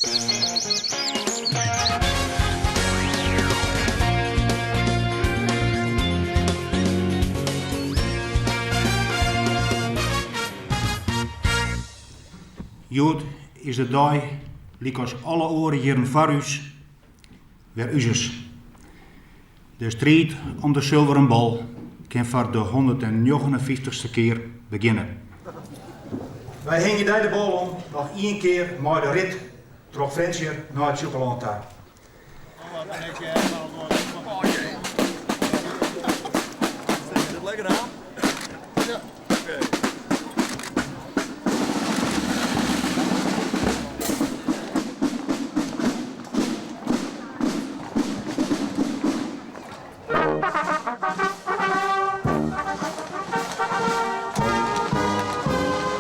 Hjoed is de dei, lykas alle oare jierren foar ús, wer uzes. De striid om de sulveren bal kin foar de hûndertnjoggenenfyftichste kear begjinne. Wy hingje dy de bal om noch ien kear mei de rit troch Frjentsjer nei it Sjûkelân ta.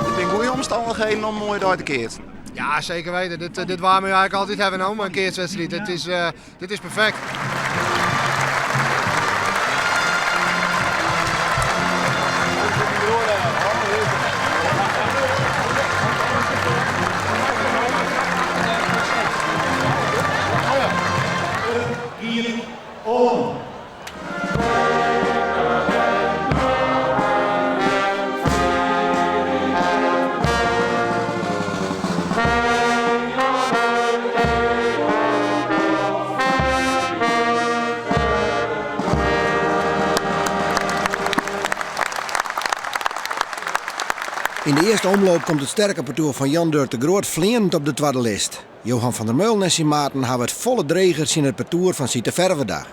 Dit binne goede omstannichheden om in moaie dei te keatsen. Ja, zeker weten. Dit, dit waar we eigenlijk altijd hebben nou, maar een keatswedstrijd. Dit is, dit is perfect. It giet oan. Yn de earste omloop komt it sterke partoer fan Jan Durk de Groot fleanend op de twadde list. Johan van der Meulen en syn maten hawwe it folle dreger tsjin it partoer fan Siete Ferwerda.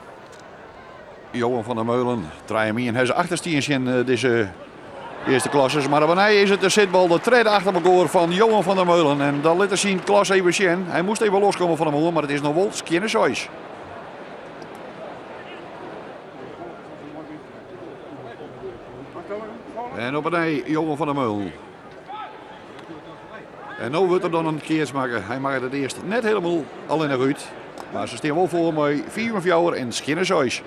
Johan van der Meulen, trije om ien, ha se achterstien tsjin dizze earste klassers. Mar op 'e nij is it de sitbal, de tredde achter elkoar fan Johan van der Meulen. En dan lit er syn klas even sjen. Hy moast even loskomme fan 'e moarn, mar it is noch wol skjinne seis. En op 'e nij Johan van der Meulen. En no wurdt der dan in keats makke. Hy makket it earst net hielendal allinnich út. Mar se stean wol foar mei 5 om 4 en skjinne 6.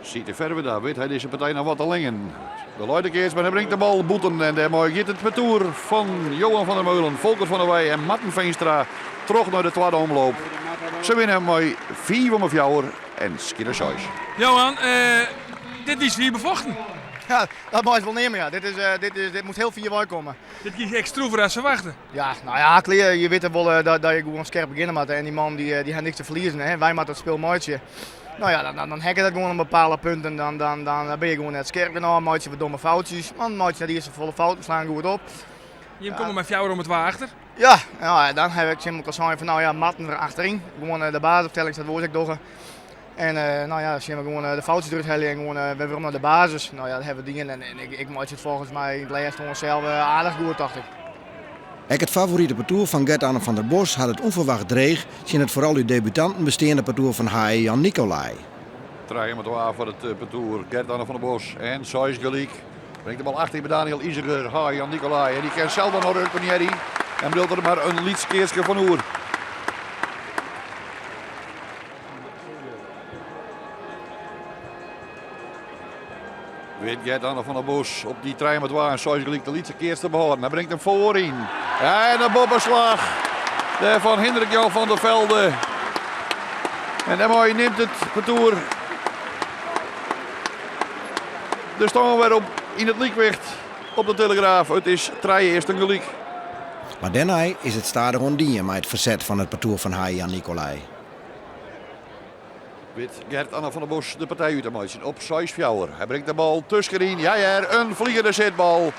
Siete Ferwerda wit hy dizze partij noch wat te lingen. De leit de keats, mar hy bringt de bal bûten. En dêrmei giet it partoer fan Johan van der Meulen, Folkert van der Weij en Marten Veenstra troch nei de twadde omloop. Se winne mei 5 om 4 en skjinne 6. Johan, dit wie swier befochten. Ja, dat meist wol neame, ja. Dit, is, dit, is, dit moast hiel fier wei komme. Dit gie ek stroever as ferwachte. Ja, no ja, klear, je witte wol dat, dat je gewoan skerp begjinne moatte. En dy man dy, dy hat niks te ferliezen. Hè. Wy moatte it spul meitsje. No ja, dan, dan, dan hekke dat gewoan op bepaalde punten. Dan, dan, dan bin je gewoan net skerp genôch, meitsje wat domme foutsjes. Man meitsje net earst folle fouten, slaan goed op. Jim komme mei fjouwer om twa achter. Ja, nou ja, dan ha ik tsjin elkoar sein fan nou ja, Marten der achteryn. Gewoan de basisopstelling sa't we oars ek dogge. En nou ja, sjen we gewoan de foutsjes derút helje en gewoan wer werom nei de basis. Nou ja, dat hawwe we dien en ik, ik meitsje it folgens my yn it lêste oan sels aardich goed, tocht ik. Ek it favorite partoer fan Gert-Anne van der Bos hat it ûnferwacht dreech tsjin it foaral út debutanten besteande partoer fan Haye Jan Nicolay. Trije om twa foar it partoer Gert-Anne van der Bos en seis gelyk. Bringt de bal achter by Daniel Iseger, Haye Jan Nicolay. En dy kin sels dan noch returnearje. En bliuwt der mar in lyts keatske fan oer. Wit Gert-Anne van der Bos op dy trije mei twa en seis gelyk de lytse keats te behâlden. Hy bringt him foaryn. En de boppeslach dêr fan Hindrik Jan van der Velde. En dêrmei nimt it partoer de stân wer op yn it lykwicht op de Telegraaf. It is trije earsten gelyk. Mar dêrnei is it stadichoan dien mei it ferset fan it partoer fan Haye Jan Nicolay. Wit Gert Anne van der Bos de partij út te meitsjen op 6-4. Hy bringt de bal tuskenyn. Ja hear, in vliegende sitbal.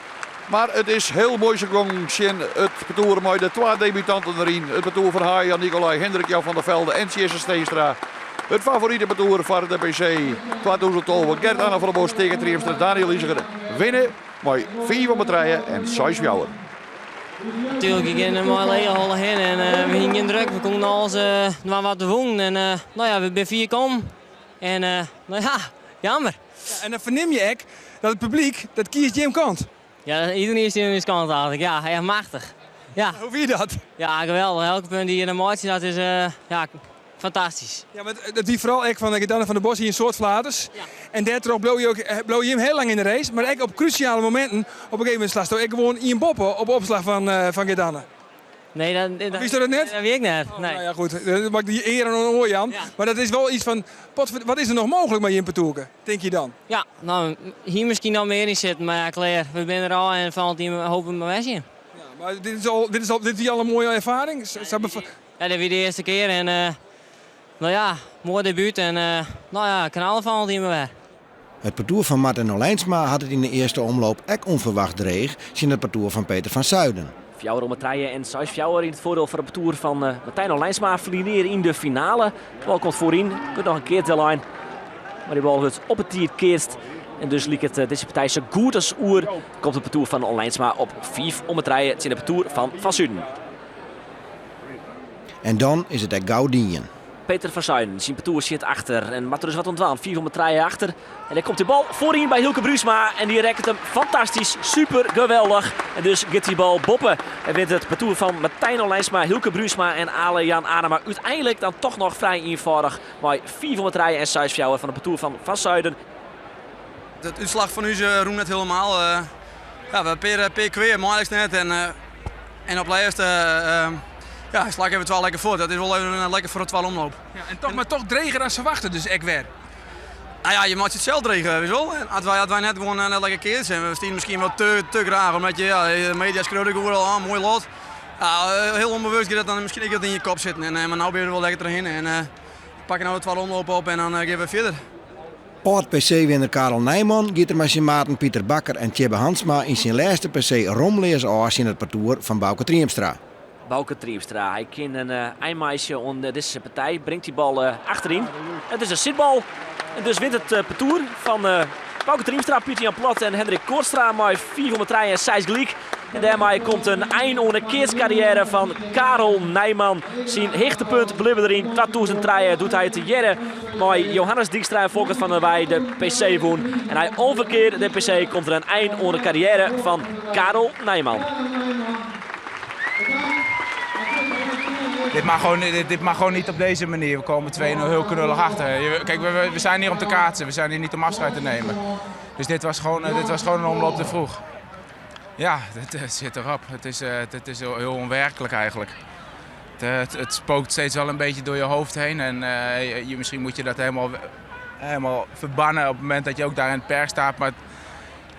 Mar it is hiel moai gong tsjin it partoer mei de twa debutanten deryn. It partoer fan Haye Jan Nicolay, Hendrik Jan van der Velde en Tjisse Steenstra. It favorite partoer foar de PC 2012. Gert Anne van der Bos, Teake Triemstra, Daniel Iseger winne mei 5 om 3 en 6-4. Natuerlik, je geane mei lege holle hinne en we hiene gjin druk. We koene alles dwaan wat we woenen en no ja, we binne fier kommen. En no ja, jammer. Ja, en dan fernim je ek dat it publyk, dat kiest jim kant. Ja, iedereen is oan ús kant eigentlik. Ja, echt machtich. Ja. Hoe wie dat? Ja, geweldich. Elke punt dy't je dan meitsje, dat is ja, fantastysk. Ja, want dat wie foaral ek fan Gert-Anne van der Bos hie in soad flaters. Ja. En dêrtroch bleau je ek, bleau jim hiel lang yn de race, mar ek op krúsjale mominten, op in gegeven momint slasto ek gewoan ien boppe op opslach fan Gert-Anne. Nee, dat, dat, Wist dat net? Dat wie ik net. Oh, Nee. Nou ja, goed. Dat mag ik die eer aan oor, Jan. Ja. Maar dat is wel iets van, wat is er nog mogelijk met Jim Patoeken, denk je dan? Ja, nou, hier misschien nog meer in zitten, maar ja, klaar. We zijn er al en van het team hopen we maar weg zien. Ja, maar dit is al, dit is al, dit is al een mooie ervaring. Ja, dit was de eerste keer en nou ja, mooi debuut en nou ja, knallen van het team weer. Het partour van Martin Olijnsma had het in de eerste omloop ook onverwacht dreig in het partour van Peter van Zuiden. Fjouwer om het rijden en Sais Fjouwer in het voordeel van het partour van Martijn Olijnsma verlineer in de finale. De bal komt voorin, kunt nog een keer de lijn. Maar die bal wordt op het tier keerst. En dus liep het deze partij zo goed als oer. Komt het partour van Olijnsma op 5 om het rijden. Het is in het partour van Van Zuiden. En dan is het echt Gaudien. Peter van Zuiden, zijn partour zit achter en moet er dus wat ontwaan. 4 om het rijden achter. En dan komt de bal voorin bij Hilke Bruusma. En die rekt hem fantastisch, super geweldig. En dus gaat die bal boppen. En wint het partour van Martijn Olijnsma, Hilke Bruusma en Ale Jan Anema. Uiteindelijk dan toch nog vrij eenvoudig. Maar 4 om het rijden en 6 fjouwer van het partour van Van Zuiden. Het uitslag van u roemt net helemaal. Ja, we hebben per keer, maar net. En op de eerste, ja, sla ik even 12 lekker voor. Dat is wel even lekker voor het 12 omloop. Ja, en toch, maar toch dreger dan ze wachten, dus ik weer. Nou ja, je moet het zelf dreigen, weet je wel. En als wij net gewoon net lekker keer zijn, we stien misschien wel te graag, omdat je, ja, de media schreeuwt ook overal aan, mooi lot. Ja, heel onbewust gaat dat dan misschien ook in je kop zitten. En, maar nou ben je er wel lekker erheen. En pakken nou de 12 omlopen op en dan gaan we verder. Oud P C-winnaar Karel Nijman giet er met zijn maten Pieter Bakker en Tjibbe Hansma in zijn laatste PC romleers af in het partour van Bauke Triemstra. Bauke Triemstra, hij kan een eindmeisje onder deze partij, brengt die bal achterin. Het is een zitbal en dus wint het partour van Bauke Triemstra, Pieter Jan Plat en Hendrik Koortstra met 403 en 6 gelijk. En daarmee komt een eind aan de keerscarrière van Karel Nijman. Zijn hichtepunt blijft erin. 2003 doet hij het te jerren. Maar Johannes Dijkstra en Volkert van der Weij de PC won. En hij overkeert de PC, komt er een eind aan de carrière van Karel Nijman. Dit mag gewoon niet op deze manier. We komen 2-0 heel knullig achter. We zijn hier om te kaatsen. We zijn hier niet om afscheid te nemen. Dus dit was gewoon een omloop te vroeg. Ja, het zit erop. Het is heel, heel onwerkelijk eigenlijk. Het spookt steeds wel een beetje door je hoofd heen. En misschien moet je dat helemaal verbannen op het moment dat je ook daar in het perk staat. Maar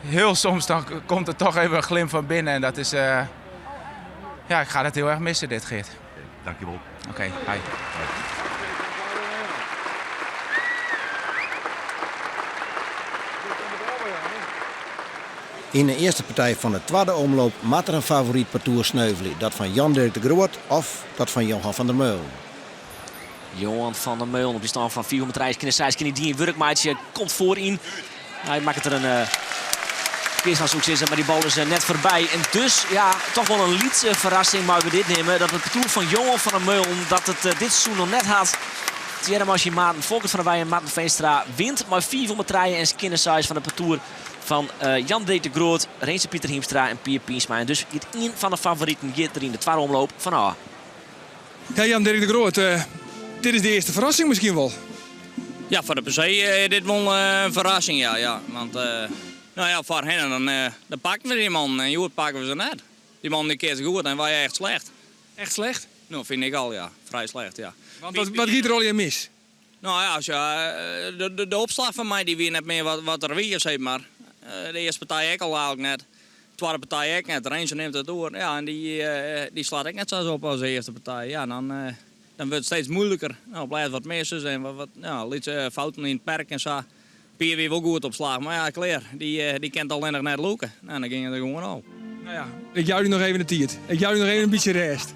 heel soms dan komt er toch even een glimp van binnen. En dat is... ja, ik ga dat heel erg missen, dit, Geert. Dankjewel. Oké, hi. In de eerste partij van de tweede omloop mat er een favoriet partour sneuvelen. Dat van Jan-Dirk de Groot of dat van Johan van der Meulen. Johan van der Meulen op die stand van 400 reis. Kindercijs, die een werkmaatje komt voorin. Hij maakt er een keer van succes, maar die bal is net voorbij. En dus, ja, toch wel een lietse verrassing, maar we dit nemen. Dat het partour van Johan van der Meulen, dat het dit seizoen nog net had. Thierry Marchi, Maarten Volkert van der Weij en Maarten Veenstra wint. Maar 400 rijen en kindersize van het partour van Jan D. de Groot, Renze Pieter Hiemstra en Pier Piensma. En dus het een van de favorieten hier er in de tweede omloop van A. Ja, Jan-Dirk de Groot, dit is de eerste verrassing misschien wel. Ja, voor de PC dit wel een verrassing, ja. ja. Want voor hen dan pakken we die man en Joert pakken we ze net. Die man die keert goed en wij echt slecht. Echt slecht? Nou, vind ik al, ja. Vrij slecht, ja. Want wat giet er al in mis? Nou ja, als je, de opslag van mij die weer net meer wat er wie is, zeg maar. De eerste partij ik al eigenlijk net. De tweede partij ik net. Renze neemt het door. Ja, en die slaat ik net zo op als de eerste partij. Ja, dan wordt het steeds moeilijker. Nou, blijft wat missen en wat, ja, liet fouten in het perk en zo. Pier weer wel goed op slag, maar ja, Claire, die kent alleen nog net loeken. Nou, dan ging het er gewoon al. Nou ja, ik jou die nog even de tiert. Ik jou die nog even een beetje rest.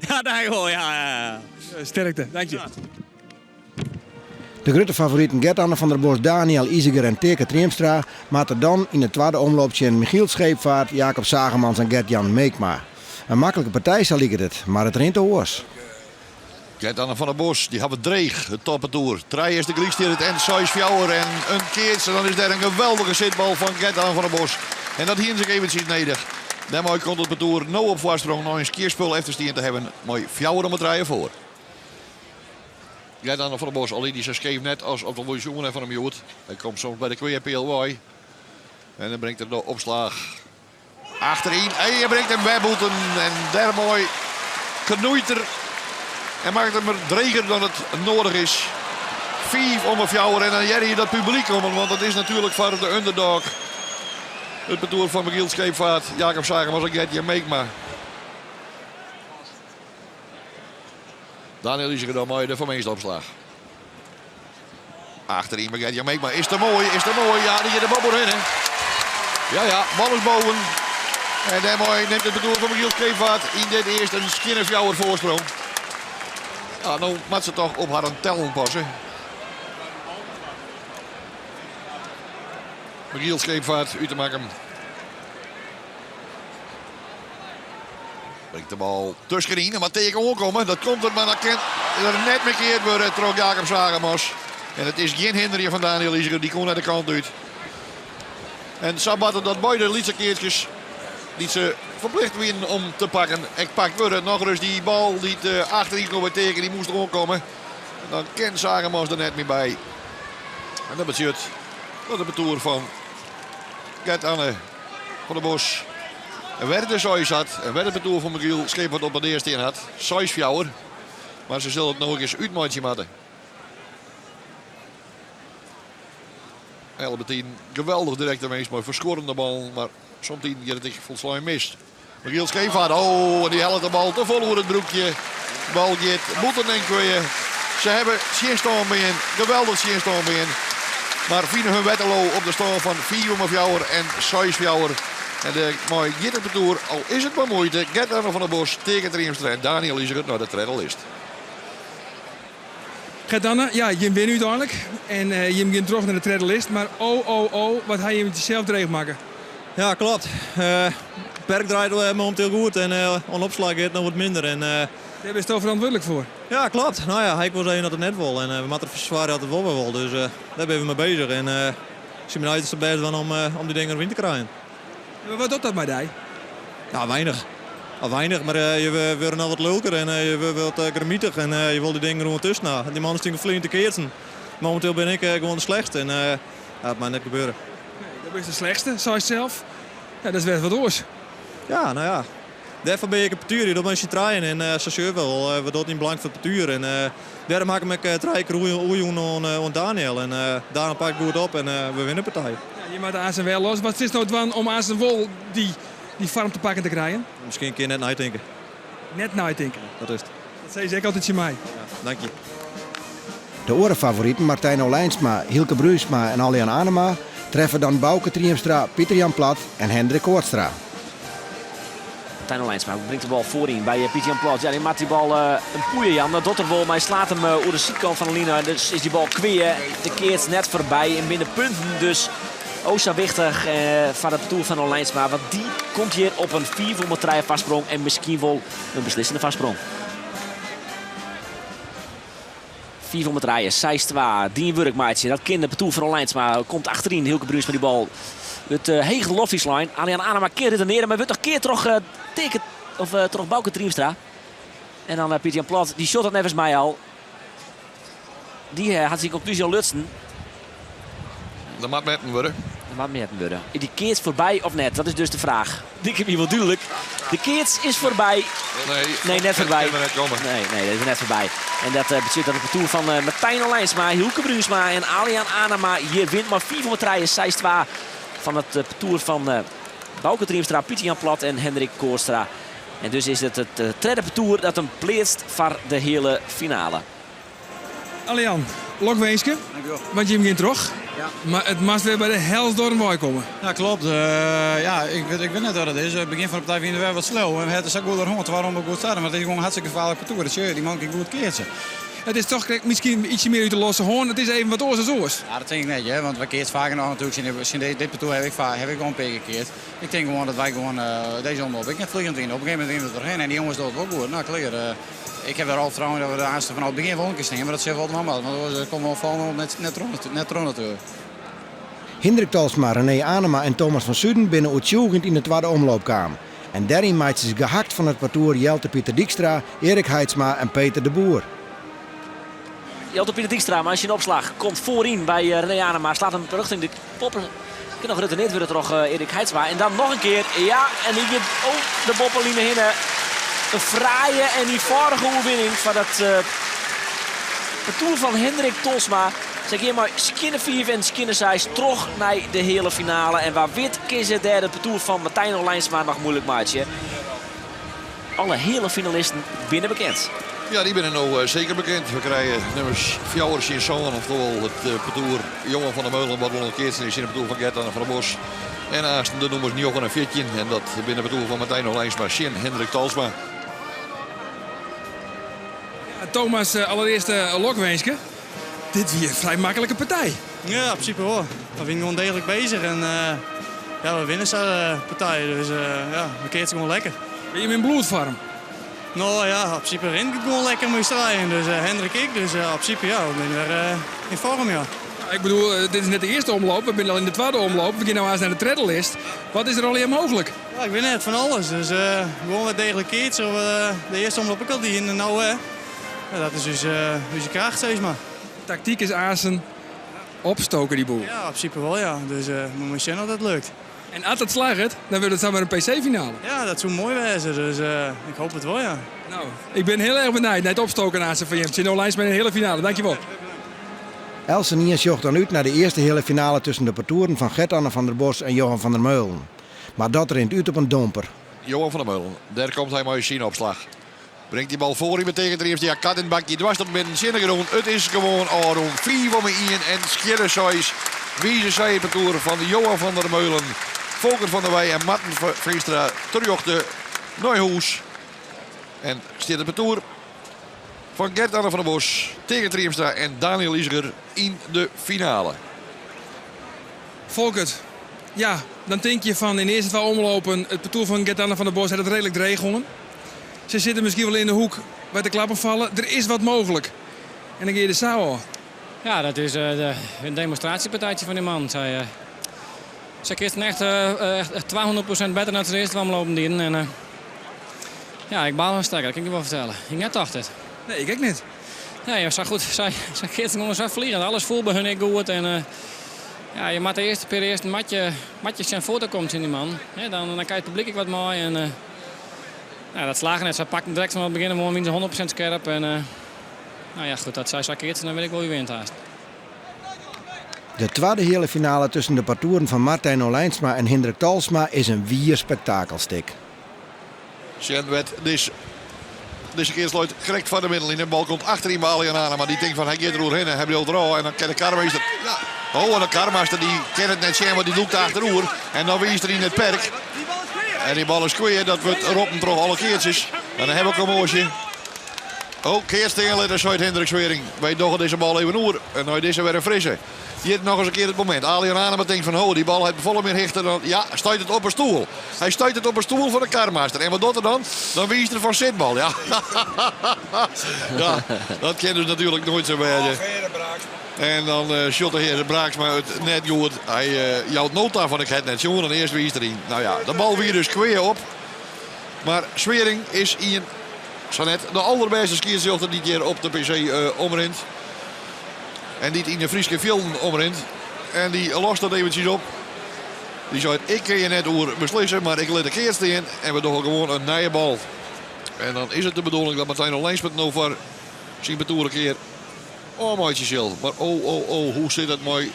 Ja, dank wel, ja, ja, ja. Sterkte, dank je. Ja. De grote favorieten Gert-Anne van der Bos, Daniel Iseger en Teake Triemstra maakten dan in het tweede omloopje Michiel Scheepvaart, Jacob Zagemans en Gert-Jan Meekma. Een makkelijke partij zal ik het, maar het rint de oors. Gert-Anne van der Bos, die hebben dreig, het toppentoer. Trij is de Grieksteer, het en Sais Fjouwer en een keertje. Dan is daar een geweldige zitbal van Gert-Anne van der Bos. En dat hier zich eventjes neder. Daarmee komt het partour nou op voorsprong, nog eens keerspul even te hebben. Mooi Fjouwer om het rijden voor. Gert-Anne van der Bos, alleen die zo scheef net als op de jongen van hem Jood. Hij komt soms bij de QPLY. En dan brengt hij de opslag achterin. En hij brengt hem wegboeten. En daar mooi. Knoeit er en makket him er dreger dan it noadich is. 5 om 'e fjouwer en dan hearre je dat publyk kommen, want dat is natuerlik foar de underdog. It partoer fan Michiel Scheepvaart, Jacob Zagemans en Gert-Jan Meekma. Daniël Iseger dan mei de foarminste opslach. Achteryn mei Gert-Jan Meekma. Is te moai, is te moai. Ja, die giet de bal oerhinne. Ja, ja, bal is boven. En dêrmei nimt it partoer fan Michiel Scheepvaart yn dit earst in skjinne fjouwer foarsprong. Ja, no moat se toch op harren tellen passe. Michiel Scheepvaart út te Makkum. Bringt de bal tuskenyn en moat Teake oankomme. Dat komt er, mar dan kin er net mear keard wurde troch Jacob Zagemans. En it is gjin hinderjen fan Daniël Iseger, dy koe nei de kant út. En sa bart it dat beide lytse keatskes dy't se ferplicht wienen om te pakken, ek pakt wurde. Nochris dy bal dy't eh, achteryn komt by Teake, dy moast oankomme. En dan kin Zagemans der net mear by. En dat betsjut dat it partoer fan Gert-Anne van der Bos wer de seis hat. En wer it partoer fan Michiel Scheepvaart op de dea stean hat. 6-4. Mar se sille it no ek ris útmeitsje moatte. Alle betiden geweldich direkte winst mei ferskuorrende ballen, mar somtiden giet it ek folslein mis. Michiel Scheepvaart, oh, en dy hellet de bal te folle oer it broekje. Bal giet bûten en kweer. Se hawwe tsjinstân bean, geweldich tsjinstân bean. Mar fine hun Wetterloo op de stân fan 5 om 4 en 6-4. En dêrmei giet it partoer, al is it mei muoite, Gert-Anne van der Bos, Teake Triemstra en Daniël Iseger nei de tredde list. Gert-Anne, ja, jim winne úteinlik en eh, jim gean troch nei de tredde list. Mar oh, oh, oh, wat ha jim it jesels dreech makke. Ja, klopt. Uh, perk draait eh, momenteel goed en uh, oan opslach giet noch wat minder. En, uh, Dêr bisto ferantwurdlik foar. Ja, klopt. No ja, ik wol sizze dat it net wol. En we moatte derfoar soargje dat it wol wer wol. Dus dêr binne we mei beuzich. En ik sil myn uiterste bêst dwaan om, om dy dingen deryn te krijen. Maar wat docht dat mei dy? Ja, weinich. Al weinich, mar je wurde noch wat lulker en je wurde wat grimmitich en je wolle dy dingen gewoan tusken ha. Dy mannen stean fleanend te keatsen. Momenteel bin ik gewoan de slechtste en ja, it mei net gebeure. Nee, do bist de slechtste, seist sels. Ja, dat is wer wat oars. Ja, no ja. Dêrfoar bin ik in partuer. Je docht mei syn trijen en uh, sa sjogge we wol. We dogge it yn belang fan it partuer. En dêrom ha ik him ek trije kear oerjûn oan Daniël. En Daniël pakt goed op en we winne de partij. Ja, je moatte aansen wer los. Wat silst no dwaan om aansen wol dy, dy foarm te pakken te krijen? Miskien in kear net neitinke. Net neitinke? Dat is it. Dat sizze se ek altyd tsjin my. Ja, dank je. De oare favoriten Martijn Olijnsma, Hylke Bruinsma en Aljan Anema treffe dan Bauke Triemstra, Pieter Jan Plat en Hendrik Koortstra. Martijn Olijnsma bringt de bal foaryn by Pieter Jan Plat. Ja, dy moat dy bal in poeier jaan. Dat docht er wol, mar hy slaat him oer de sydkant fan de line. Dus is dy bal kwea. De keats net foarby en binne punten dus o sa wichtich foar it partoer fan Olijnsma. Want dy komt hjir op in 5 om 3 foarsprong en miskien wol in beslissende foarsprong. 5 om 3, 6-2. Dien wurk meitsje. Dat kin de partoer fan Olijnsma. Komt achteryn Hylke Bruinsma dy bal. Wurdt uh, heech de loft slein. Arjan Anema kin redenearje, mar wurdt noch keard troch uh, Teke, of, uh, troch Bauke Triemstra. En dan uh, Pieter Jan Plat, dy sjocht dat neffens my al. Dy uh, hat syn konklúzje al lutsen. Dat moat metten wurde. Dat moat metten wurde. Is dy keats foarby of net? Dat is dus de fraach. Liket my wol dúdlik. De keats is foarby. Nee, nee net foarby. net komme. Nee, nee, dat is net foarby. En dat uh, betsjut dat it partoer fan uh, Martijn Olijnsma, Hylke Bruinsma en Alian Anema hjir wint mei 5 om 3, 6-2 fan it uh, partoer fan uh, Bauke Triemstra, Pieter Jan Plat en Hendrik Koorstra. En dus is it it tredde partoer dat him pleatst foar de heale finale. Alian, lokwinske. Want jim gean troch. Ja. Mar it moast wer by de helsdoarren wei komme. Ja, klopt. Uh, ja, ik, ik wit net wat it is. It begjin fan de partij wiene we wer wat slow. En we hawwe sa goed oer hân. Twa ronden goed starten. Mar it is gewoan hartstikke gefaarlik partoer. Dat sjoch je, dy man kin goed keatse. It is toch miskien ytsje mear út de losse hân. It is even wat oars as oars. Ja, dat tink ik net, hear. Want wy keatse faker noch natuerlik. Tsjin dit, dit partoer haw ik, haw ik al in pear kear keatst. Ik tink gewoan dat wy gewoan uh, dizze omloop ek net fleanend wiene. Op in gegeven momint wiene we der trochhinne en dy jonges dogge it wol goed. No, klear. Uh, ik haw der al fertrouwen dat we de aanst fanôf it begjin wol in kear stean, mar dat sil wol dwaan moatte, want oars komme we folgjende omloop net, net troch, net troch natuerlik. Hindrik Tolsma, René Anema en Thomas van Zuiden binne oertsjûgjend yn de twadde omloop kaam. En dêryn meitsje se gehakt fan it partoer Jelte Pieter Dykstra, Erik Heidsma en Peter de Boer. Jelte Pieter Dykstra mei syn opslach komt foaryn by eh, René Anema. Slaat him rjochting de boppe. Kin noch retourneard wurde troch eh, Erik Heidsma. En dan noch in kear. Ja, en dy giet oh, de boppeline hinne. In fraaie en ienfâldige oerwinning foar dat partoer fan Hendrik Tolsma. Sy gean mei skjinne 5 en skjinne 6 troch nei de heale finale. En wa wit kin se dêr it partoer fan Martijn Olijnsma noch moeilik meitsje. Alle heale finalisten binne bekend. Ja, dy binne no eh, seker bekend. We krije nûmers 4 tsjin 7, oftewol it eh, partoer Johan van der Meulen, wat wol in keatsen is yn it partoer fan Gert-Anne van der Bos. En aansten de nûmers 9 en 14. En dat binne partoer fan Martijn Olijnsma tsjin Hendrik Talsma. Ja, Thomas, eh, allerearst lokwinske. Dit wie in frij maklike partij. Ja, yn prinsipe wol. We wiene gewoan deeglik beuzich en ja, we winne sa'n partij. Dus ja, we keatse gewoan lekker. Binne jim yn bloedfoarm? No ja, yn prinsipe rint it gewoan lekker mei ús trijen. Dus Hendrik ek. Dus yn prinsipe ja, we binne wer yn foarm, ja. Ik bedoel, dit is net de earste omloop. We binne al yn de twadde omloop. We gean no aanst nei de tredde list. Wat is der allegear mooglik? Ja, ik wit net, fan alles. Dus gewoan wer deeglik keatse. De earste omloop ek al dien en no wer. Ja, dat is ús, ús kracht, sis mar. Taktyk is aansten opstoke dy boel. Ja, yn prinsipe wol, ja. Dus uh, we moatte sjen oft dat lukt. En as it slagget, dan wurdt it samar in PC-finale. Ja, dat soe moai wêze. Dus uh, ik hoopje it wol, ja. No, ik bin hiel erch benijd nei it opstoken aansten fan jim. Tsjin Olijnsma yn de heale finale. Dankjewol. Eltsenien sjocht dan út nei de earste heale finale tusken de partoeren fan Gert-Anne van der Bos en Johan van der Meulen. Mar dat rint út op in domper. Johan van der Meulen, dêr komt hy mei syn opslach. Bringt dy bal foar yn tegen Triemstra. Ja, kat yn bakje dwars op midden tsjin de grûn. It is gewoan ôfrûn. 5 om 1 en skjinne 6. Wize sy it partoer fan Johan van der Meulen, Folkert van der Weij en Marten Veenstra terjochte nei hûs. En stiet it partoer fan Gert-Anne van der Bos, Teake Triemstra en Daniel Iseger yn de finale. Folkert, ja, dan tink je fan yn de earste twa omlopen it partoer fan Gert-Anne van der Bos hat it reedlik dreech hân. Se sitte miskien wol yn de hoek wêr't de klappen falle. Der is wat mooglik. En dan gean je der sa ôf. Ja, dat is in demonstraasjepartijtsje fan dy man. Sy, sy keatsten echt, echt 200% better dan se de earste omlopen dienen. En, ja, ik baal fan stekker, dat kin ik je wol fertelle. Ik net tocht it. Nee, ik ek net. Nee, sa goed. Sy, sy keatsten gewoan sa fliegend. Alles foel by hun ek goed. En, ja, je moatte earst per earst matje, matje sjen foar't der komt tsjin dy man. Hè, dan, dan krijt it publyk ek wat mei. En, ja, dat slagge net. Sy pakten direkt fan it begjin oan wiene se 100% skerp. En, nou ja, goed, as sy sa keatse, dan wit ik wol wie wint haast. De twadde heale finale tusken de partoeren fan Martijn Olijnsma en Hindrik Talsma is in wier spektakelstik. Sjen wêr't dizze, dizze kear sluit krekt foar de middenline. De bal komt achteryn by Arjan Anema. Dy tinkt fan hy giet deroerhinne. Hy bliuwt derôf en dan kin de karmaster. Oh, en de karmaster dy kin it net sjen, want dy lûkt achteroer. En dan wiist er yn it perk. En dy bal is kwear. Dat wurdt roppen troch alle keatsers. En dan hawwe we kommoasje. Oh, keats stean litte, seit Hendrik Sweering. Wy dogge dizze bal even oer. En nei dizze wer in frisse. Hjir noch ris in kear it momint. Arjan Anema tinkt fan ho, dy bal hat folle mear hichte dan. Ja, stuit it op 'e stoel. Hy stuit it op 'e stoel fan de karmaster. En wat docht er dan? Dan wiist er fan sitbal. Ja, ja dat kin dus natuerlik noait sa wêze. En dan uh, sjocht de hear Braaksma it net goed. Hy uh, jout nota fan ik ha it net sjoen en earst wiist er yn. Nou ja, de bal wie dus kwea op. Mar Sweering is ien, sa net de alderbêste skiedsrjochter dy't hjir op de PC uh, omrint. En dy't yn de Fryske fjilden omrint. En dy lost dat eventsjes op. Dy seit, ik kin hjir net oer beslisse, mar ik lit de keats stean en we dogge gewoan in nije bal. En dan is it de bedoeling dat Martijn Olijnsma no foar syn partoer in kear ôfmeitsje sil. Mar oh, oh, oh, hoe sit it mei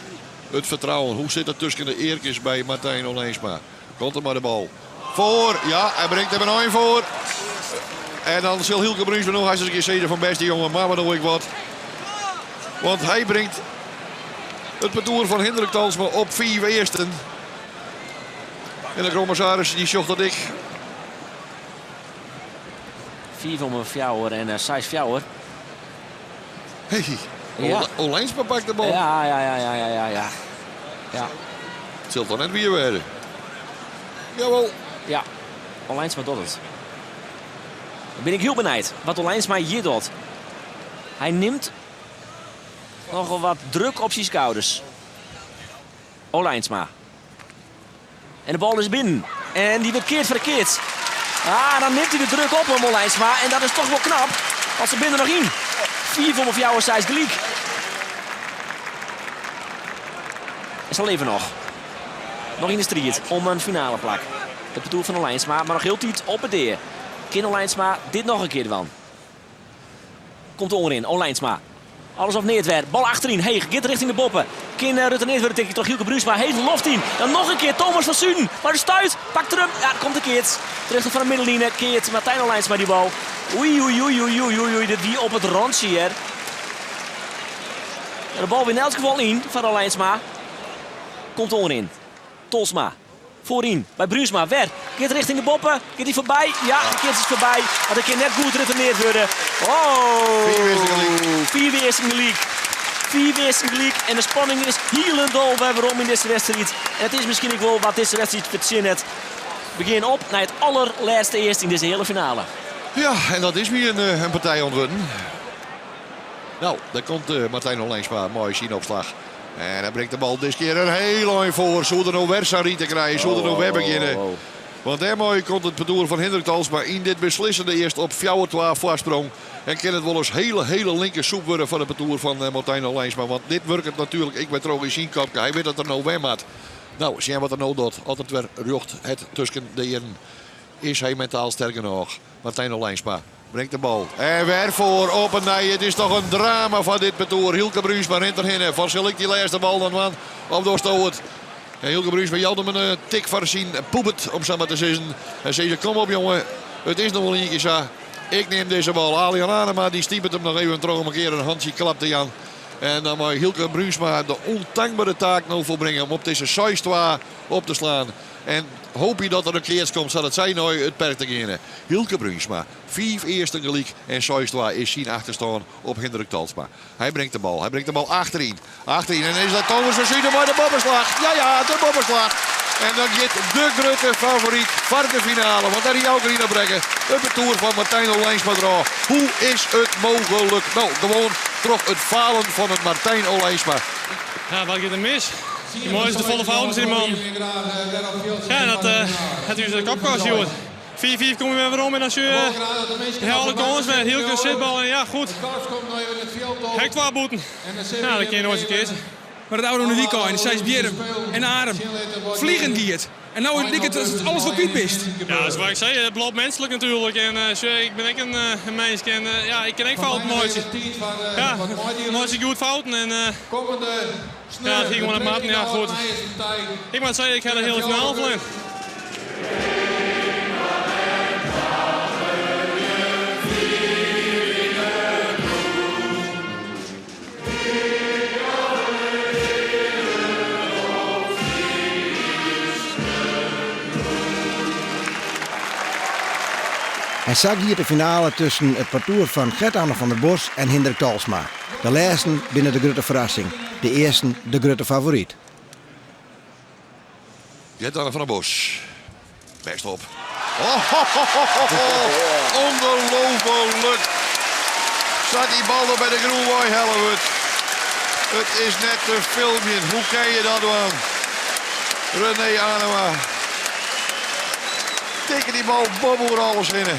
it fertrouwen? Hoe sit it tusken de earkes by Martijn Olijnsma? Komt er mei de bal foar? Ja, hy bringt him in ein foar. En dan sil Hylke Bruinsma noch eens in kear sizze fan bêste jonge, mar wat doe ik wat. Want hy bringt it partoer fan Hendrik Talsma op 5 earsten. En de kommissaris dy sjocht dat ek. 5 om 4 en 6 4. Hey, ja. Olijnsma pakt de bal. Ja, ja, ja, ja, ja, ja. ja. It sil toch net wier wêze? Jawel. Ja, Olijnsma docht it. Dan bin ik hiel benijd wat Olijnsma hjir docht. Hy nimt nochal wat druk op syn skouders. Olijnsma. En de bal is binnen. En dy wurdt keard foar de keats. Ah, dan nimt hy de druk op him, Olijnsma. En dat is toch wol knap, want se binne der noch yn. 5 om 4, 6 gelyk. En se leve noch. Noch yn de striid om in finaleplak. It partoer fan Olijnsma, mar noch hieltyd op 'e dea. Kin Olijnsma dit noch in kear dwaan? Komt oanrin, Olijnsma. Alles of neat wer. Bal achteryn, heech, giet rjochting de boppe. Kin eh, retourneard wurde tikje troch Hylke Bruinsma. Heech loft yn. Dan noch in kear Thomas van Zuiden. Mar de stuit pakt er him. Ja, komt de keats. Terjochte fan de middenline keart Martijn Olijnsma dy bal. Oei, oei, oei, oei, oei, oei, dit wie op it rantsje hear. De bal wie yn elts gefal yn foar Olijnsma. Komt oanrin. Tolsma foaryn by Bruinsma. Wer giet rjochting de boppe. Giet hy foarby? Ja, de keats is foarby. Mar der kin net goed retourneard wurde. Oh! Fiif earsten gelyk. Fiif earsten gelyk. En de spanning is hielendal wer werom yn dizze wedstriid. En it is miskien ek wol wat dizze wedstriid fertsjinnet. We gean op nei it allerlêste earst yn dizze heale finale. Ja, en dat is my in, eh, in partij oan it wurden. Nou, daar komt eh, Martijn Olijnsma mei syn opslach. En hy bringt de bal diskear in hiel ein foar. Soe er no wer sa'n rite krije? Soe er no wer begjinne? Oh, oh, oh. Want dêrmei komt it partoer fan Hindrik Tolsma yn dit beslissende earst op 4-2 foarsprong. En kin it wolris hele, hele linke soep wurde foar it partoer fan eh, Martijn Olijnsma. Want dit wurket natuerlik ek wer troch yn syn kopke. Hy wit dat er no wer moat. Nou, sjen wat er no docht. As it wer rjocht hat tusken de earen. Is hy mentaal sterk genôch? Martijn Olijnsma bringt de bal. En wer foar op 'e nij. It is toch in drama foar dit partoer. Hylke Bruinsma rint derhinne. Fan sil ik dy lêste bal dan dwaan? Of dochsto it? En Hylke Bruinsma jout him in eh, tik foar syn poepet, om sa mar te sizzen. En sizze, kom op jonge, it is noch wol ien kear sa. Ik nim dizze bal. Alian Anema dy stipet him noch even troch om in kear in hantsje klap te jaan. En dan mei Hylke Bruinsma de ûntankbere taak no folbringe om op dizze 6-2 op te slaan. En hoopje dat der in keats komt sadat sy nei it perk ta geane. Hylke Bruinsma, fiif earsten gelyk en 6-2 is syn achterstân op Hindrik Tolsma. Hy bringt de bal, hy bringt de bal achteryn. Achteryn en is dat Thomas van Zuiden mei de boppeslach. Ja, ja, de boppeslach. En dan giet de grutte favoryt foar de finale, want dêr hie Auke Rien op rekkene. It partoer fan Martijn Olijnsma derôf. Hoe is it mooglik? No, gewoan troch it falen fan it Martijn Olijnsma. Ja, wat giet der mis? Dy meitsje te folle fouten, sei dy man. Ja, dat hat ús de kop koste hjoed. 4-5 komme we wer werom en dan sjoch je de alle kâns wer. Hielke sitbal en ja, goed. Ek twa bûten. Ja, dat kin je noait ferkeatse. Mar it ôfrûne wykein Seisbierrum en Arum vliegend giet. En no liket it oft alles wol kwyt bist. Ja, dat is wat ik sei, it bliuwt minsklik natuerlik. En sjoch, ik bin ek in minsk en ja, ik kin ek fouten meitsje. Ja, meitsje ik goed fouten en ja, dat hie gewoan net moatten. Ja, goed. Ik moat sizze, ik ha de hiele finale ferlern. En sa giet de finale tusken it partoer fan Gert-Anne van der Bos en Hindrik Tolsma. De lêsten binne de grutte ferrassing, de earsten de grutte favoryt. Gert-Anne van der Bos. Bêst op. Oh, ho, ho, ho, ho, ho. Ongelooflijk. Sa't dy bal der by de grûn wei helle wurdt. It is net te filmjen. Hoe kin je dat dwaan? René Anema. Tikke dy bal boppe oer alles hinne.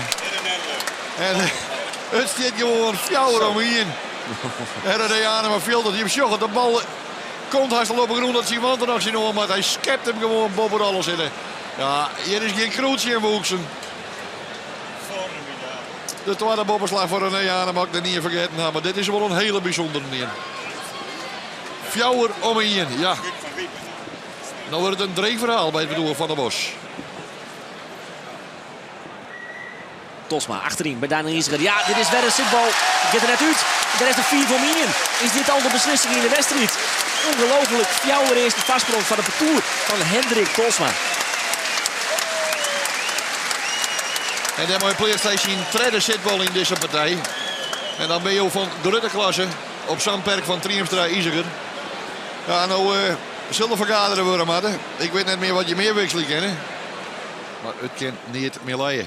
En it stiet gewoan fjouwer om ien. En René Anema fielt it. Jim sjogge de bal Komt hast al op 'e grûn dat syn wante noch tsjinoan moat. Hy skept him gewoan boppe alles hinne. Ja, hjir is gjin krûd tsjin woeksen. De twadde boppeslach foar René Anema ik net ien fergetten ha, mar dit is wol in hiele bysûndere ien. Fjouwer om ien, ja. No wurdt it in dreech ferhaal by it partoer Van der Bos. Tolsma achteryn by Daniël Iseger. Ja, dit is wer in sitbal. Giet der net út. Der is der 5 om 1. Is dit al de beslissing yn de wedstriid? Ongelooflik. Fjouwer earste foarsprong foar it partoer fan Hendrik Tolsma. En dêrmei pleatst hy syn tredde sitbal yn dizze partij. En dan binne jo fan grutte klasse op sa'n perk fan Triemstra Iseger. Ja, no uh, sil der fergadere wurde moatte. Ik wit net mear wat je mear wikselje kinne. Mar it kin neat mear lije.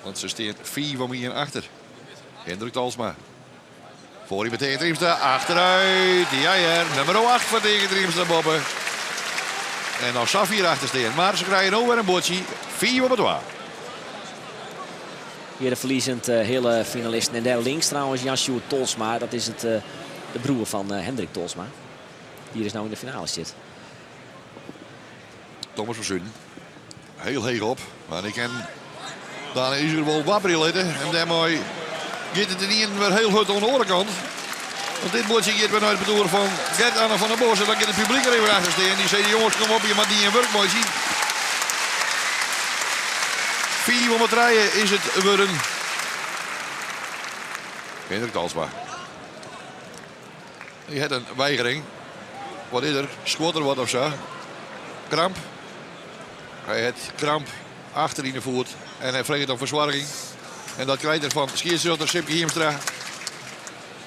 Want se stean 5 om 1 achter. Hendrik Tolsma. Foar by Teake Triemstra achterút. Ja hear, nûmer 8 foar Teake Triemstra boppe. En dan sa fier achter stean. Mar se krije no wer in buordsje. 5 op 2. Hjir de ferliezend heale finalisten. En dêr links trouwens Jan Sjoerd Tolsma. Dat is it, de broer fan Hendrik Tolsma. Dy't dus no yn de finale sit. Thomas van Zuiden. Hiel heech op. Mar ik ken. Daniël Iseger wol wapperje litte en dêrmei giet it ynienen wer hiel hurd oan de oare kant. Want dit buordsje giet wer nei it partoer fan Gert-Anne van der Bos. En dan giet it publyk der even achter stean. Dy sizze jonges kom op, je moatte dien wurk meitsje. 5 om 3 is it wurden. Hendrik Talsma. Dy hat in weigering. Wat is der? Skuort er wat of sa? Kramp. Hy hat kramp achter yn de foet en hy freget om fersoarging. En dat krijt er fan skiedsrjochter Sipke Hiemstra.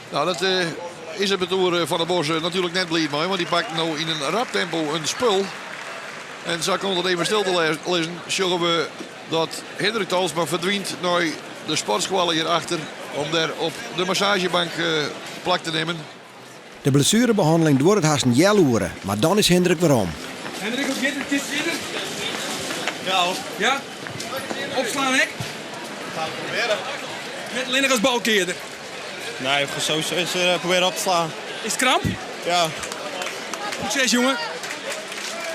Nou, dat is it partoer Van der Bos natuerlik net bliid mei, want dy pakt no yn in rap tempo in spul. En sa komt it even stil te lizzen. Sjogge we dat Hendrik Talsma ferdwynt nei de sportskoalle hjirachter om dêr op de massaazjebank plak te nimmen. De blessuerebehanneling duorret hast in healoere, mar dan is Hendrik werom. Hendrik, hoe giet it? Kinst fierder? Ja hoor. Ja? Opslaan ek? Ga ik proberen. Net allinnich as balkearder? Nee, ik ga sowieso eens proberen op te slaan. Is it kramp? Ja. Sukses jonge.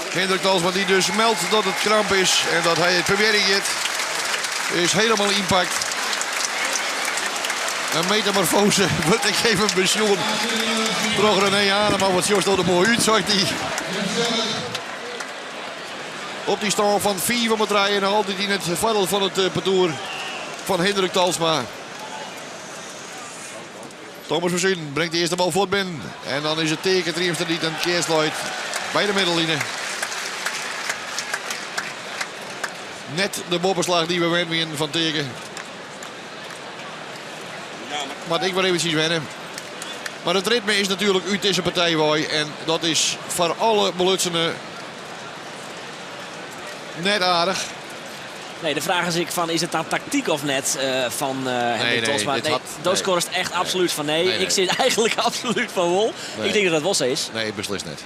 Hendrik Talsma die dus meldt dat it kramp is en dat hy it probearjen giet. Is hielendal ynpakt. In metamorfose wurdt ek even besjoen troch René Anema. Wat sjochst der moai út, seit hy. Op dy stân fan 5 om 3 noch altyd yn it foardiel fan it partoer fan Hendrik Talsma. Thomas van Zuiden bringt de earste bal fuort binnen. En dan is it Teake Triemstra dy't in kear leit by de middelline. Net de boppeslach dy't we wend wienen fan Teake. Moat ik wer eventsjes wenne. Mar it ritme is natuerlik út dizze partij wei. En dat is foar alle belutsenen net aardich. Nee, de fraach is ek fan is it dan taktyk of net fan Hendrik Talsma? Nee, Nee, do skorst echt absolút fan nee. Nee, nee. Ik sis eigentlik absolút fan wol. Nee. Ik tink dat dat wol sa is. Nee, beslist net.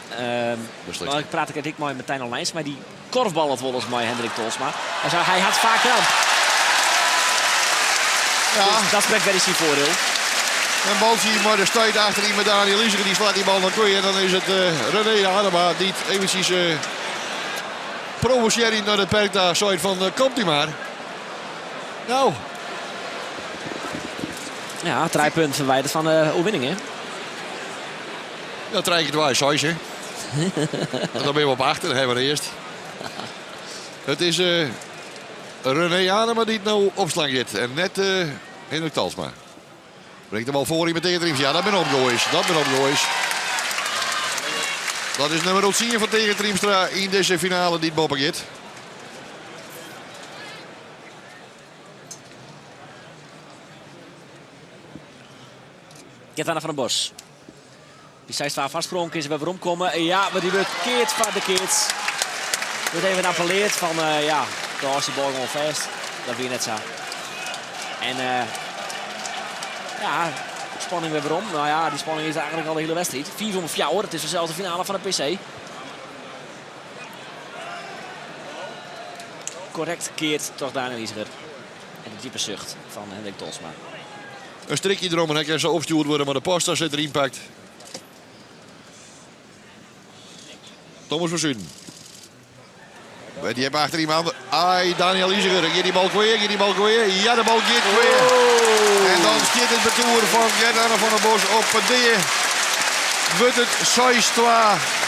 Beslist mar ik praat ek mei Martijn Olijns, mar dy korfballet wolris mei Hendrik Tolsma. Hy sei, hy hat faak kramp. Ja. Dus dat sprekt wer yn syn foardiel. In baltsje mei de stuit achteryn mei Daniël Iseger. Dy slacht dy bal noch kwyt. En dan is it René Anema dy't eventsjes provosearjend nei it perk ta seit fan komt u mar. Nou. Ja, trije punten ferwidere fan de oerwinning, hè? Ja, trije kear twa is seis, hè? En dan binne we op acht, dan hawwe we earst. It is René Anema dy't no opslaan giet en net Hendrik Talsma. Bringt de bal foar yn mei Triemstra. Ja, dat binne opgoaiers. Dat binne opgoaiers. Dat is nûmer 10 fan Teake Triemstra yn dizze finale dy't boppe giet. Gert-Anne van der Bos. Dy 6-2 foarsprong kin se wer weromkomme. Ja, mar dy wurdt keard foar de keats. Wurdt even appelleard fan ja, do hâldst de bal gewoan fêst. Dat wie net sa. En ja, spanning wer werom. No ja, dy spanning is der eigentlik al de hiele wedstriid. 5 om 4, it is fansels de finale fan de PC. Korrekt keard troch Daniël Iseger. En de djippe sucht fan Hendrik Tolsma. In strikje derom en hy kin sa opstjoerd wurde, mar de post sit der ynpakt. Thomas van Zuiden. Dy hat achter iemand. Ai, Daniël Iseger. Giet dy bal kwyt? Giet dy bal kwyt? Ja, de bal giet kwyt. En dan stiet it partoer fan Gert-Anne van der Bos op de dea. Wurdt it 6-2.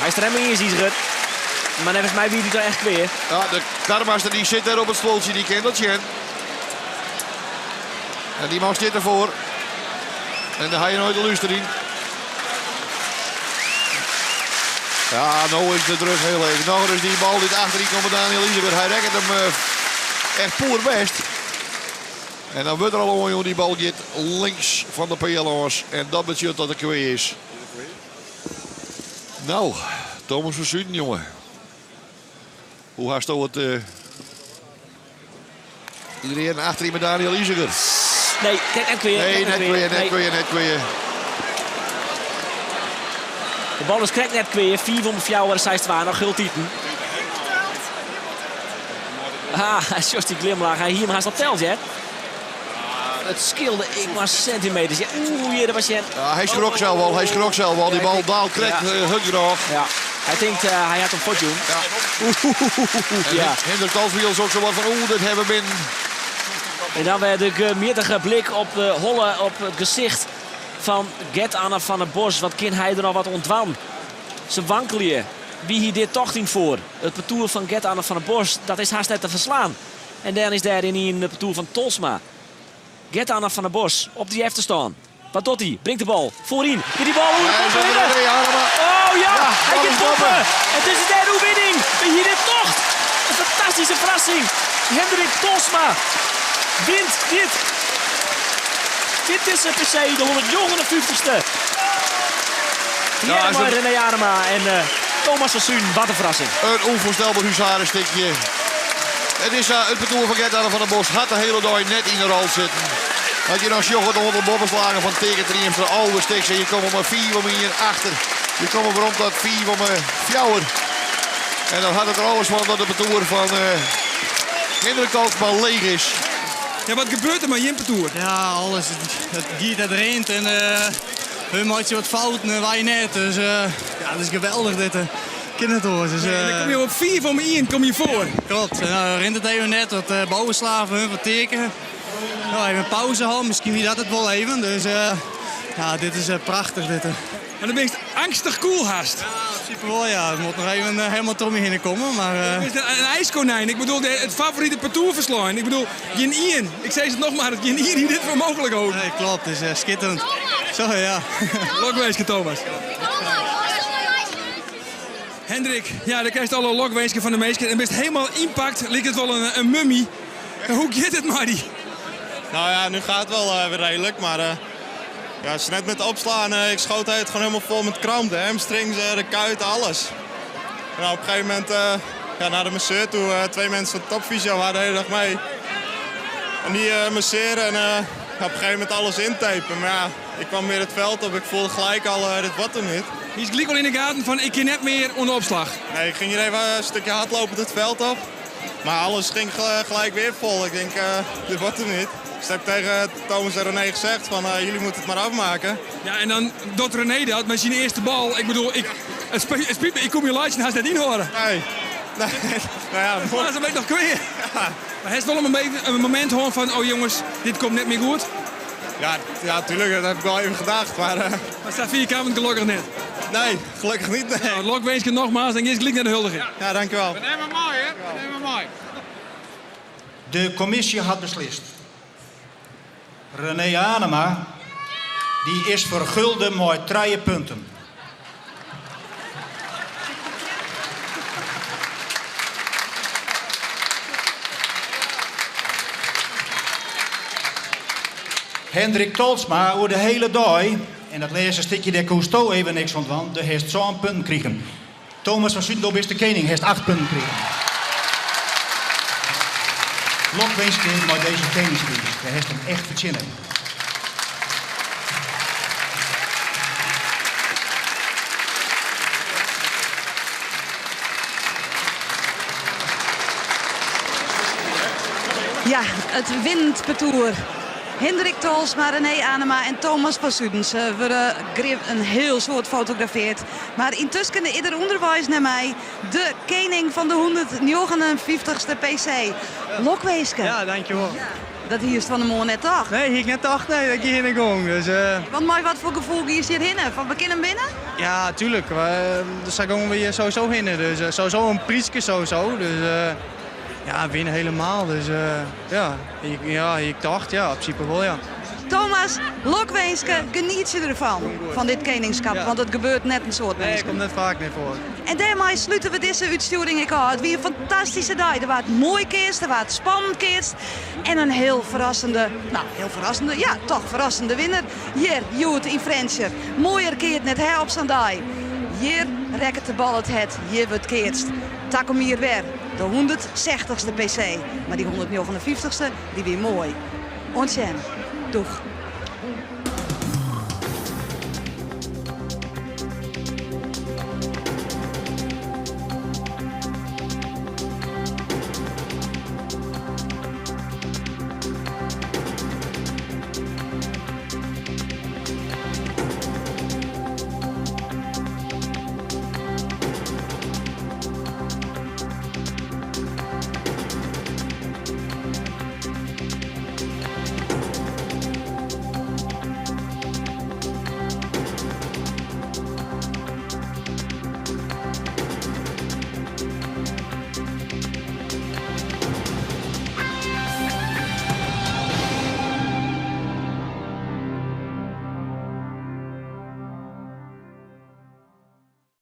Hy is der net mei iens, Iseger. Mar neffens my wie dy toch echt kwyt. Ja, de karmaster dy sit dêr op it stuoltsje, dy kin dat sjen. En dy man stiet derfoar. En dêr ha je noait de lúster yn. Ja, no is de druk hiel heech. Nochris dy bal dy't achteryn komt by Daniël Iseger. Hy rekket him echt poerbêst. En dan wurdt der al oanjûn, dy bal giet links fan de peal lâns. En dat betsjut dat er kwyt is. Nou, Thomas van Zuiden, jonge. Hoe hasto it iderien achteryn mei Daniël Iseger? Nee, net kwyt. Nee, net kwyt, net kwyt, net kwyt. De bal is krekt net kwyt. 5 om 4, 6-2, noch hieltiten. Ah, sjochst dy glimlach. Hy hie him hast al teld, hè? It skeelde ek mar sintimeters. Ja, oeh, hjir was sjen. Ja, hy skrok sels al, hy skrok sels al. Dy bal daalt krekt hurd genôch. Ja. Hy tinkt, hy hat him fuortjûn. Ja. Ja. Hendrik Talsma is ek sa wat fan, oeh, dit hawwe we binnen. En dan wer de gemjittige blik op de holle, op it gesicht fan Gert-Anne van der Bos. Wat kin hy der noch wat oan dwaan? Se wankelje. Wie hie dit tocht yn 't foar? It partoer fan Gert-Anne van der Bos, dat is hast net te ferslaan. En dan is dêr ynienen it partoer fan Tolsma. Gert-Anne van der Bos op dy efterstân. Wat docht hy? Bringt de bal foaryn. Giet dy bal oer de boppe hinne. Oh ja, hy giet boppe. It is de dêrde oerwinning. Wie hie dit tocht? In fantastyske ferrassing. Hendrik Tolsma wint dit. Dit is de PC, de 159ste. Tegearre mei René Anema en Thomas van Zuun. Wat in ferrassing. In ûnfoarstelber huzarenstikje. It is sa, it partoer fan Gert-Anne van der Bos hat de hiele dei net yn de rol sitten. As je dan sjogge it oantal boppeslagen fan Teake Triemstra, 11 stiks en je komme mar 5 om 1 achter. Je komme werom tot 5 om 4. En dan hat it der alles fan dat it partoer fan Hendrik Tolsma leech is. Ja, wat gebeurt der mei jim partoer? Ja, alles. It giet, it rint en hun meitsje wat fouten en wy net. Dus ja, it is geweldich dit. Kin net oars. Dus, Nee, dan kom je op 5 om 1 kom je foar. Klopt. En dan rint it even net, wat bovenslagen hun, wat teken. Nou, even pauze hân, miskien wie dat it wol even. Dus ja, dit is prachtich dit. En dan bist angstig koel hast. Ja, yn prinsipe wol ja. Ik moat noch even helemaal troch my hinne komme, mar. Bist in ijskonijn. Ik bedoel, it favorite partoer ferslein. Ik bedoel, gjin ien. Ik sis it noch mar, gjin ien hie dit foar mooglik holden. Nee, klopt. It is skitterend. Zo ja. Lokwinske Thomas. Hendrik, ja, dan krijst alle lokwinsken fan de minsken en bist helemaal ynpakt, liket it wol in mummy. Hoe giet it mei dy? Nou ja, nu gaat het wel weer redelijk, maar ja, is net met opslaan, ik schoot het gewoon helemaal vol met kramp. De hamstrings, de kuiten, alles. En op een gegeven moment, ja, naar de masseur toe, twee mensen van Topfysio waren de hele dag mee. En die masseren en op een gegeven moment alles intapen. Maar ja, ik kwam weer het veld op, ik voelde gelijk al, dit wordt hem niet. Hy is gelyk al yn de gaten fan ik kin net mear oan de opslach. Nee, ik ging hier even een stukje hardlopen het veld op. Maar alles ging gelijk weer vol. Ik denk, dit wordt hem niet. Dus heb ik tegen Thomas en René gezegd van jullie moeten het maar afmaken. Ja, en dan docht René dat met syn earste bal. Ik bedoel, ik, it spyt my, ik kom je laitsjen hast net ynhâlde. Nee. Nee. Nou ja, Maar se noch kwea. Ja. Mar hast wol in momint hân fan, oh jonges, dit komt net mear goed? Ja, ja, tuurlijk, dat heb ik wel even gedacht. Maar, Mar sa fier kaam it gelokkich net. Nee, gelukkig niet. Nee. Nou, lokwinske nogmaals en gean gelyk nei de huldiging. Ja, dankjewel. We nimme mei, hè? We nimme mei. De kommisje hat beslist. René Anema, dy is fergulde mei trije punten. Hendrik Tolsma oer de hiele dei, en dat lêste stikje dêr koesto even niks fan dwaan, do hast sân punten krigen. Thomas van Zuten, do bist de kening, hast acht punten krigen. Lokwinske mei dizze keningspriis, do hast him echt fertsjinne. Ja, it winnend partoer. Hendrik Tolsma, René Anema en Thomas van Zuiden. Se wurde grif in hiel soad fotografearre. Mar yntusken is der ûnderweis nei my de kening fan de 159ste PC. Lokwinske. Ja, dankjewol. Ja, dat hiest fan 'e moarn net tocht. Nee, hie ik net tocht. Nee, dat ik hjirhinne gong. Dus, Want mei wat foar gefoel giest hjirhinne? Fan we kinne him winne? Ja, tuurlijk. Sa gongen we hjir sowieso hinne. Dus sowieso in pryske sowieso. Dus ja, winne helemaal. Dus ja, ja, hie ik tocht. Ja, yn prinsipe wol, ja. Thomas, lokwinske, genietsje derfan, fan dit keningskap, want it gebeurt net in soad Nee, minsken. komt net faak mear foar. En dêrmei slute we dizze útstjoering ek ôf. It wie in fantastyske dei. Der waard moai keatst, der waard spannend keatst en in hiel ferrassende, no, hiel ferrassende, ja, toch ferrassende winner hjir hjoed yn Frjentsjer. Moaier kin it net ha op sa'n dei. Hjir rekket de bal it hert, hjir wurdt keatst. Takom jier wer de 160ste PC, mar dy 159ste, dy wie moai. Oant sjen. Doeg.